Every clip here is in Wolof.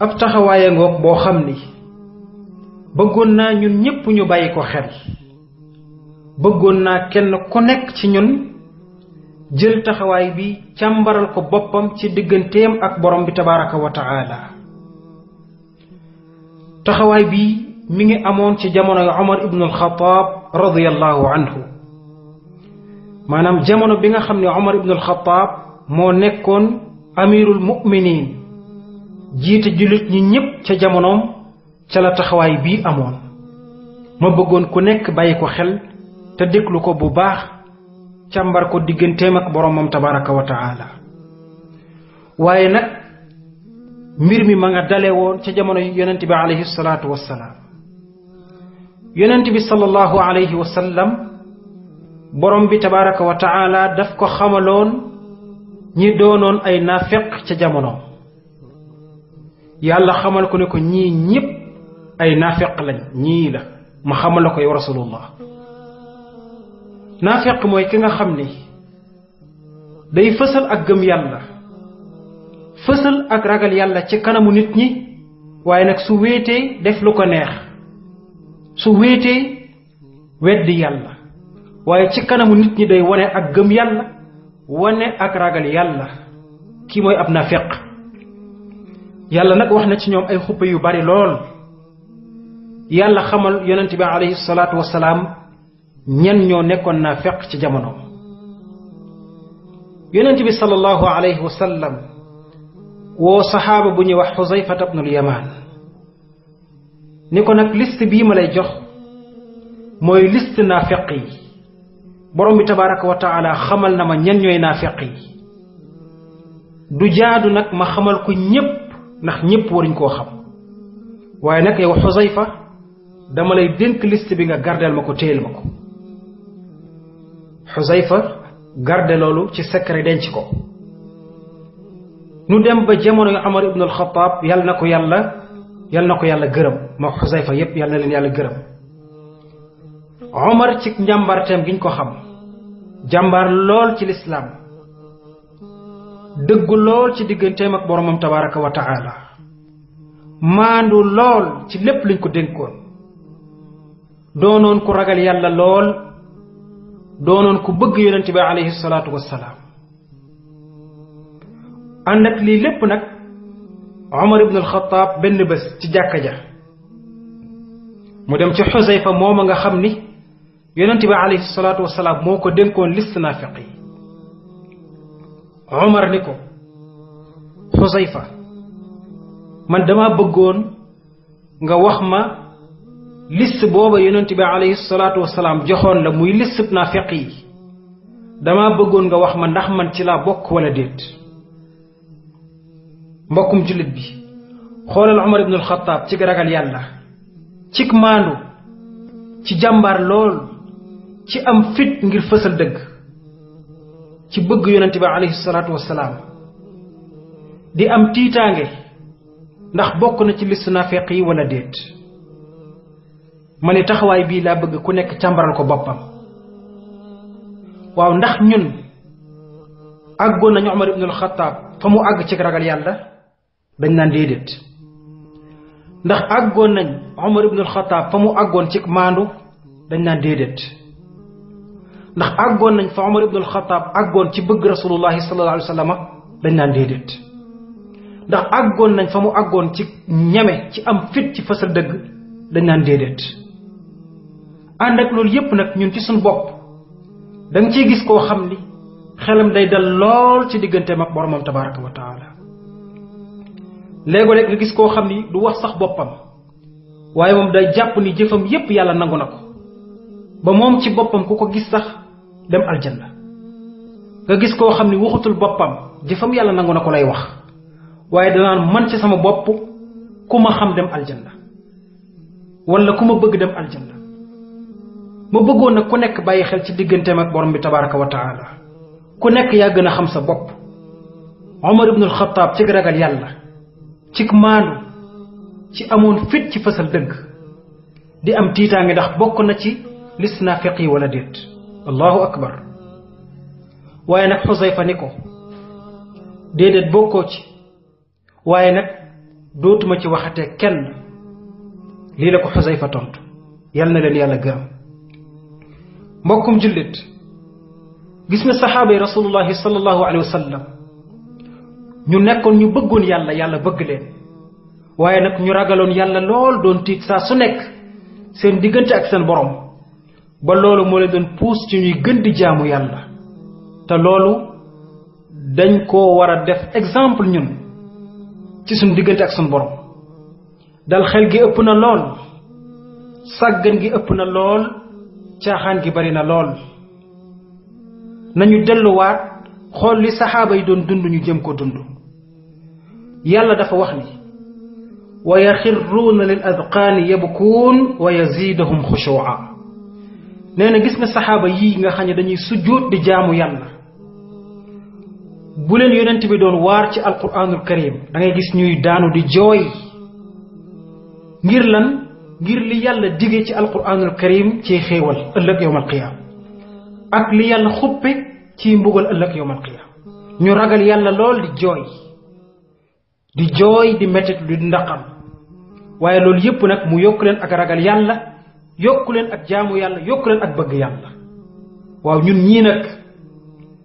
ab taxawaaye ngoog boo xam ni bëggoon naa ñun ñépp ñu bàyyi ko xel bëggoon naa kenn ku nekk ci ñun jël taxawaay bi càmbaral ko boppam ci digganteem ak borom bi tabaraka wa taala taxawaay bi mi ngi amoon ci jamono yu Umar ibn al-Khattab radiyallahu anhu maanaam jamono bi nga xam ne Umar ibn al-Khattab moo nekkoon amirul mu'minin jiite jullit ñi ñépp ca jamonoom ca la taxawaay bii amoon ma bëggoon ku nekk bàyyi ko xel te déglu ko bu baax càmbar ko digganteem ak boromam tabaraka wa taala waaye nag mbir mi ma nga dale woon ca jamono yonent bi alayhi salaatu wassalaam yonent bi sallallahu alayhi wa sallam borom bi tabaraka wa taala daf ko xamaloon ñi doonoon ay naafeq ca jamono yàlla xamal ko ne ko ñii ñépp ay naafeq lañ ñii la ma xamal la ko yow rasulullah naafeq mooy ki nga xam ni day fësal ak gëm yàlla fësal ak ragal yàlla ci kanamu nit ñi waaye nag su wéetee def lu ko neex su wéetee weddi yàlla waaye ci kanamu nit ñi day wane ak gëm yàlla wane ak ragal yàlla kii mooy ab naafeq yàlla nag wax na ci ñoom ay xuppe yu bari lool yàlla xamal yonent bi alayhi salaatu wassalaam ñan ñoo nekkoon naafeq ci jamono yonent bi sallallahu alayhi wa sallam woo saxaaba bu ñuy wax Xuzayfata ibnul Yamaan ni ko nag liste bii ma lay jox mooy liste naafeq yi borom bi tabaraka wa taala xamal na ma ñan ñooy naafeq yi du jaadu nag ma xamal ko ñépp ndax ñépp waruñ koo xam waaye nag yow Xuzayfa dama lay dénk liste bi nga gardeel ma ko téyel ma ko Xuzayfa garde loolu ci secret denc ko nu dem ba jamono yu Umar ibn al-Khattab yal na ko yàlla gërëm moo Xuzayfa yépp yal na leen yàlla gërëm Umar ci njàmbarteem giñ ko xam jàmbaar lool ci lislaam dëggu lool ci digganteem ak boromam tabaraka wa taala maandu lool ci lépp luñ ko dénkoon doonoon ku ragal yàlla lool doonoon ku bëgg yonent bi alayhi salaatu wassalaam ànd ak lii lépp nag Umar ibn al-Khattab benn bés ci jàkka ja mu dem ci Xuzayfa mooma nga xam ni yonent bi alayhi salaatu wassalaam moo ko dénkoon liste naafiq yi Umar ni ko Xuzayfa man dama bëggoon nga wax ma liste booba yonent bi alayhi salaatu wassalaam joxoon la muy liste naafiq yi dama bëggoon nga wax ma ndax man ci laa bokk wala déet mbokkum jullit bi xoolal Umar ibn al-Khattab ci ragal yàlla ci maandu ci jàmbaar lool ci am fit ngir fësal dëgg ci bëgg yonent bi alayhi salaatu wassalaam di am tiitaange ndax bokk na ci liste naafiq yi wala déet ma ne taxawaay bii laa bëgg ku nekk càmbaral ko boppam waaw ndax ñun àggoon nañu Umar ibn al-Khattab fa mu àgg ci ragal yàlla dañ naan déedéet ndax àggoon nañ Umar ibn al-Khattab fa mu àggoon ci maandu dañ naan déedéet ndax àggoon nañ fa Umar ibn al-Khattab àggoon ci bëgg rasulullahi sallallahu alayhi wa sallam dañ naan déedéet ndax àggoon nañ fa mu àggoon ci ñeme ci am fit ci fësal dëgg dañ naan déedéet ànd ak loolu yépp nag ñun ci suñu bopp da nga ciy gis koo xam ni xelam day dal lool ci digganteem ak boromam tabaraka wa taala léegoo rek nga gis koo xam ni du wax sax boppam waaye moom day jàpp ni jëfam yépp yàlla nangu na ko ba moom ci boppam ku ko gis sax dem aljanna nga gis koo xam ni waxutul boppam jëfam yàlla nangu na ko lay wax waaye danaan man ci sama bopp ku ma xam dem aljanna wala ku ma bëgg dem aljanna ma bëggoon nag ku nekk bàyyi xel ci digganteem ak borom bi tabaraka wa taala ku nekk yaa gën a xam sa bopp Umar ibn al-Khattab ci ragal yàlla ci maandu ci amoon fit ci fësal dëgg di am tiitaange ndax bokk na ci liste naafiq yi wala déet allahu akbar waaye nag Xuzayfa ni ko déedéet bokkoo ci waaye nag dootuma ci waxatee kenn lii la ko Xusayfa tontu yal na leen yàlla gërëm. mbokkum jullit gis nga saxaaba yi rasulullahi sallallahu alayhi wa sallam ñu nekkoon ñu bëggoon yàlla yàlla bëgg leen waaye nag ñu ragaloon yàlla lool doon tiit saa su nekk seen diggante ak seen borom ba loolu moo leen doon puus ci ñuy gën di jaamu yàlla te loolu dañ koo war a def exemple ñun ci suñu diggante ak suñu borom. dal xel gi ëpp na lool sàggan gi ëpp na lool caaxaan gi bari na lool nañu delluwaat xool li saxaaba yi doon dund ñu jëm ko dund. yàlla dafa wax ni wa yaxirruuna lil adqaani yabkuun wa yaziidahum xushuu'a. nee na gis nga saxaaba yii nga xam ne dañuy sujjóot di jaamu yàlla bu leen yonent bi doon waar ci alquraanul karim da ngay gis ñuy daanu di jooy ngir lan ngir li yàlla dige ci alquraanul karim ci xéewal ëllëg yawmal qiyaam ak li yàlla xuppe ci mbugal ëllëg yawmal qiyaam ñu ragal yàlla lool di jooy di mettit di ndaqam waaye loolu yépp nag mu yokk leen ak ragal yàlla yokku leen ak jaamu yàlla yokku leen ak bëgg yàlla. waaw ñun ñii nag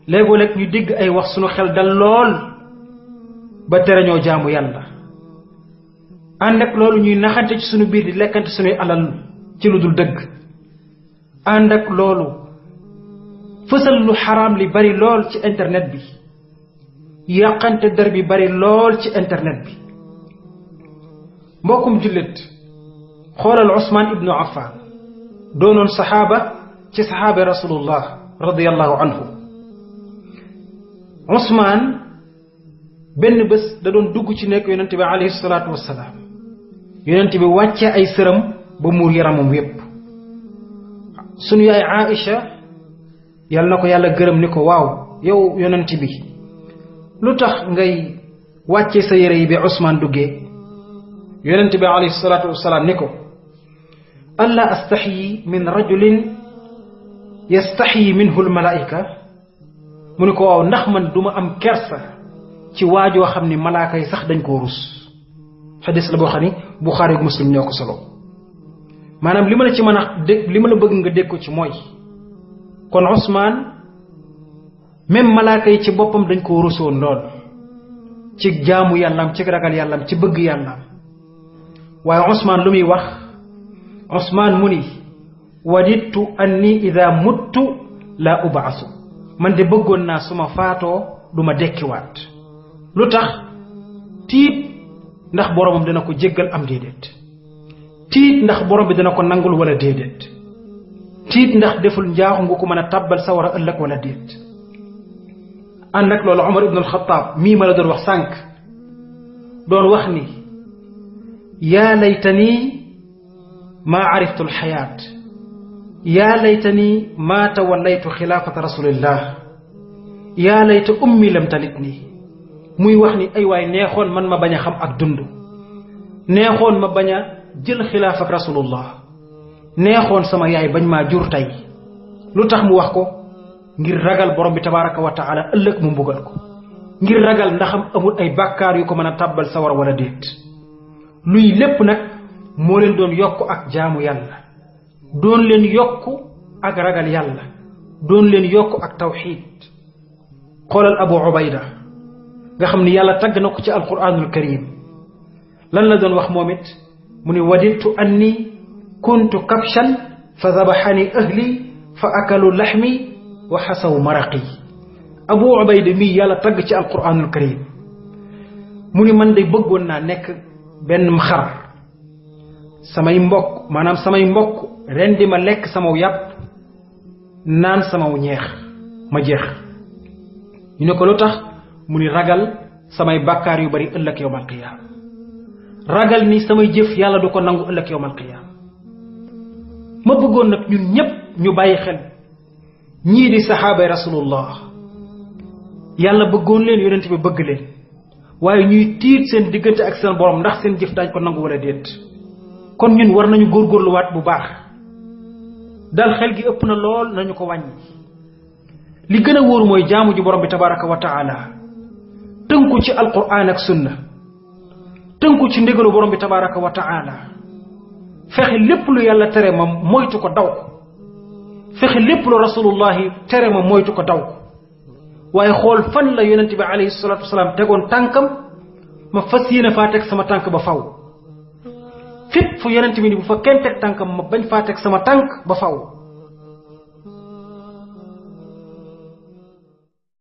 léegoo-léeg ñu dégg ay wax sunu xel dal lool ba tere ñoo jaamu yàlla ànd ak loolu ñuy naxante ci sunu biir di lekkante sunuy alal ci lu dul dëgg ànd ak loolu fësal lu xaraam li bari lool ci internet bi yàqante der bi bari lool ci internet bi. mbokkum jullit xoolal Usmaan ibnu Affaan doonoon saxaaba ci saxaaba rasulullah radiyallahu anhu. Usmaan benn bés da doon dugg ci nekk yonent bi alayhi salaatu wassalaam yonent bi wàcce ay sëram ba muur yaramam yépp. sunu yaay Aïcha yal na ko yàlla gërëm ni ko waaw yow yonent bi lu tax ngay wàcce sa yére yi bi Usmaan duggee. yonent bi alayhi salaatu wassalaam ni ko alla astaxyi min rajulin yastaxyi minhu almalaika. mu ni ko waaw ndax man duma am kersa ci waajoo xam ni malaaka yi sax dañ koo rus. xadis la boo xam ni Buxaari ak Muslim ñoo ko solo. maanaam li ma la ci mën a dégg li ma la bëgg nga dégg ko ci mooy kon Usmaan même malaaka yi ci boppam dañ koo rusoon lool ci jaamu yàllaam ci ragal yàllaam ci bëgg yàllaam. waaye Usmaan lu muy wax Usmaan mu ni wadittu anni ida muttu la ubaasu. man de bëggoon naa suma faatoo du ma dekkiwaat. lu tax tiit ndax boromam dina ko jéggal am déedéet. tiit ndax borom bi dina ko nangul wala déedéet. tiit ndax deful njaaxu nga ko mën a tàbbal sawara ëllëg wala déet. ànd ak loolu Umar ibn al-Khattab mii ma la doon wax sànq doon wax ni yaa laytani maa ariftu alxayaat yaa laytani maa tawallaytu xilaafata rasulillah yaa layta ummi lam talit nii. muy wax ni ay waay neexoon man ma bañ a xam ak dund neexoon ma bañ a jël xilaaf ak rasulullah neexoon sama yaay bañ maa jur tey. lu tax mu wax ko ngir ragal borom bi tabaraka wa taala ëllëg mu mbugal ko ngir ragal ndaxam amul ay bàkkaar yu ko mën a tàbbal sawar wala déet. luy lépp nag moo leen doon yokk ak jaamu yàlla doon leen yokk ak ragal yàlla doon leen yokk ak tawxiid. xoolal Abu Ubayda nga xam ni yàlla tagg na ko ci alquranul karim lan la doon wax moom it mu ni wadittu anni kuntu kabshan fa dabaxani ahli fa akalu laxmi wa xasaw maraqi. Abu Ubayda mii yàlla tagg ci alquranul karim mu ni man de bëggoon naa nekk benn xar samay mbokk rendi ma lekk samaw yàpp naan samaw ñeex ma jeex. ñu ne ko lu tax mu ni ragal samay bàkkaar yu bari ëllëg yawmal qiyaam ragal ni samay jëf yàlla du ko nangu ëllëg yawmal qiyaam. ma bëggoon nag ñun ñépp ñu bàyyi xel ñii di saxaabay rasulullah yàlla bëggoon leen yonent bi bëgg leen waaye ñuy tiit seen diggante ak seen borom ndax seen jëf daañ ko nangu wala déet. kon ñun war nañu góorgóorluwaat bu baax dal xel gi ëpp na lool nañu ko wàññi. li gën a wóor mooy jaamu ji borom bi tabaraka wa taala tënku ci alquran ak sunna tënku ci ndigalu borom bi tabaraka wa taala fexe lépp lu yàlla tere ma moytu ko daw ko fexe lépp lu rasulullahi tere ma moytu ko daw ko waaye xool fan la yonent bi alayhi salatu wasalaam tegoon tànkam ma fas yéene faa teg sama tànk ba faw fépp fu yonent bi ni bu fa kenn teg tànkam ma bañ faa teg sama tànk ba faw